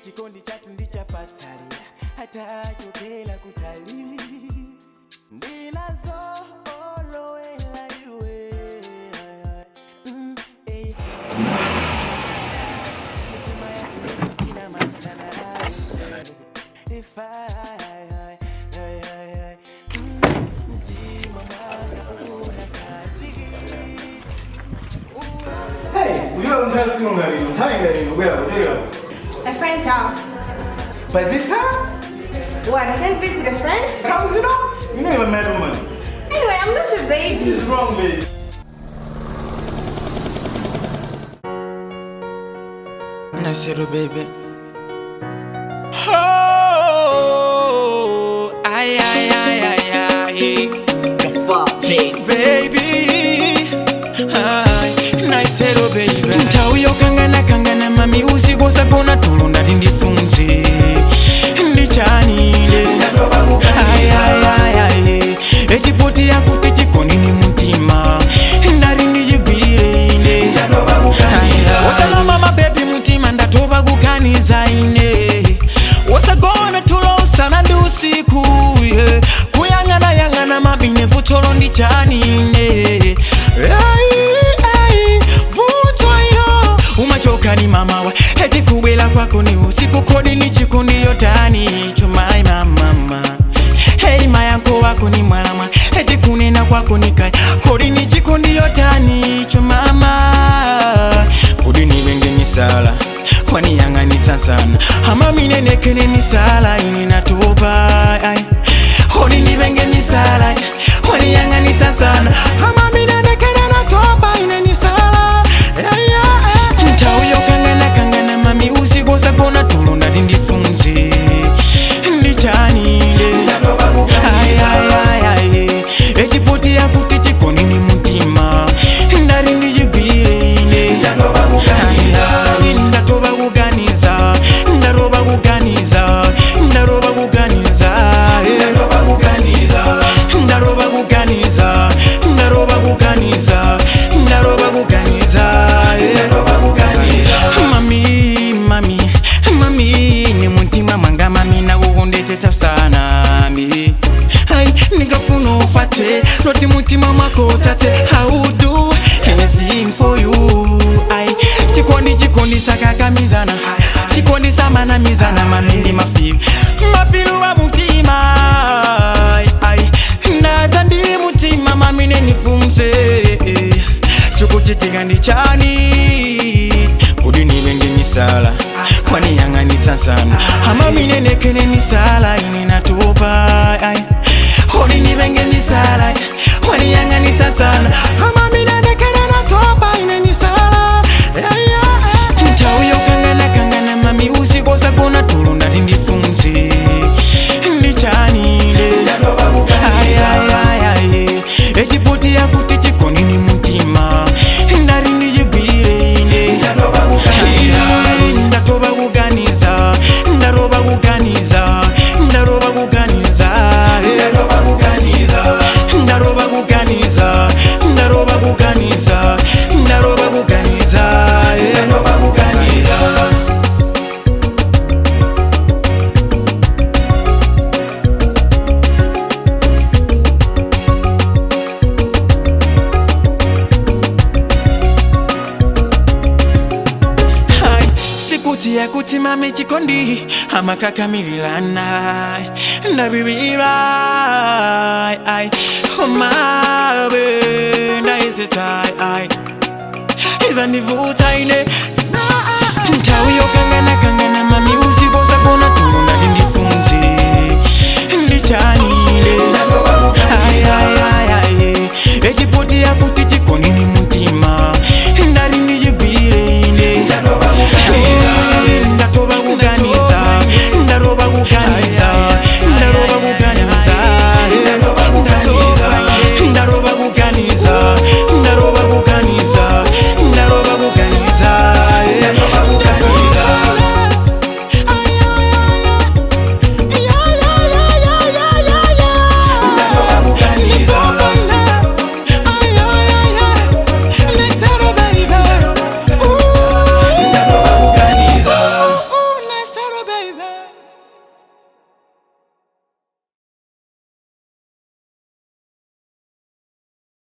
Chikondi chathu ndichapatali hata chokela kutali ndinazo olowela iwe. Eh. Mitima yathu inamatana if I, mtima mwanga unakazikitsa. Hey, where? A friend's house. By this time? What? I can't visit a friend? Comes it up? You know you're a mad woman. Anyway, I'm not your baby. This is wrong, babe. Nasero baby. Oh, ay ay ay ay ay. Baby, ay, Nasero baby. Nthawi yokangana kangana mami usiku usagona tulo ndati ndifunze ndichanile. Ay ay ay ay. Echipoti yakuti chikondi ni mutima ndari ndichigwire ine. Wasala mama baby mutima ndatopa kukaniza ine. Wasagona tulo usana ndi usiku, yeah. Kuyang'ana yang'ana mami vuto ndichanine. Ai ai vuto ilo umachoka ni mamawa eti kubwela kwako ni usiku kodi ni chikondi yotani chomai mama. Hey mayanko wako ni mwanamwa eti kunena kwako ni kaya kodi ni chikondi yotani chomama kodi ni wenge misala kwani yang'anitsa sana ama minenekene misala ine natopa ai kodi ni wenge misala kwani yang'anitsa sana ama minenekene natopa ine nisala. Nthawi yokangana kangana mami usiku usagona tulo ndati ndifunze ndichanile. Ay ay ay ay. Echipoti yakuti chikondi ni mutima ndari ndichigwire ine. Ndatopa kuganiza ndatopa kuganiza ndatopa kuganiza ndatopa kuganiza ndatopa kuganiza ndatopa kuganiza. Mami mami mami ni mutima mwanga mami nakukondetsetsa sana mi ai ndingafuna ufate loti mutima mwako utsatse. I will do anything for you. Ai chikondi chikondi sakakamizana chikondi samanamizana mami ndi mafilu mafilu wa mutima ai ndadza ndi mutima mami nenifunze chikuchitika ndi chani kodi nivenge misala kwani yang'anitsa sana ama minenekene misala ine natopa ai kodi nivenge misala kwani yang'anitsa sana ama minenekene natopa ine nisala. Nthawi yokangana kangana mami usiku usagona tulo ndati ndifunze ndichanile. Ay ay ay ay. Echipoti yakuti chikondi ni mutima ndari ndichigwire ine. Ndatopa kuganiza ndatopa kuganiza ndatopa kuganiza ndatopa kuganiza ndatopa kuganiza ndatopa kuganiza. Ai, sikuti yakuti mami chikondi amakakamililana ndabibira ai omabe ndaisita ai izandivuta ine nthawi yokangana kangana mami usiku usagona tulo ndati ndifunze ndichanile. Ay ay ay ay. Echipoti yakuti chikondi ni mutima ndari ndichigwire ine. Ndatopa kuganiza ndatopa kuganiza ndatopa kuganiza ndatopa kuganiza ndatopa kuganiza ndatopa kuganiza. Le.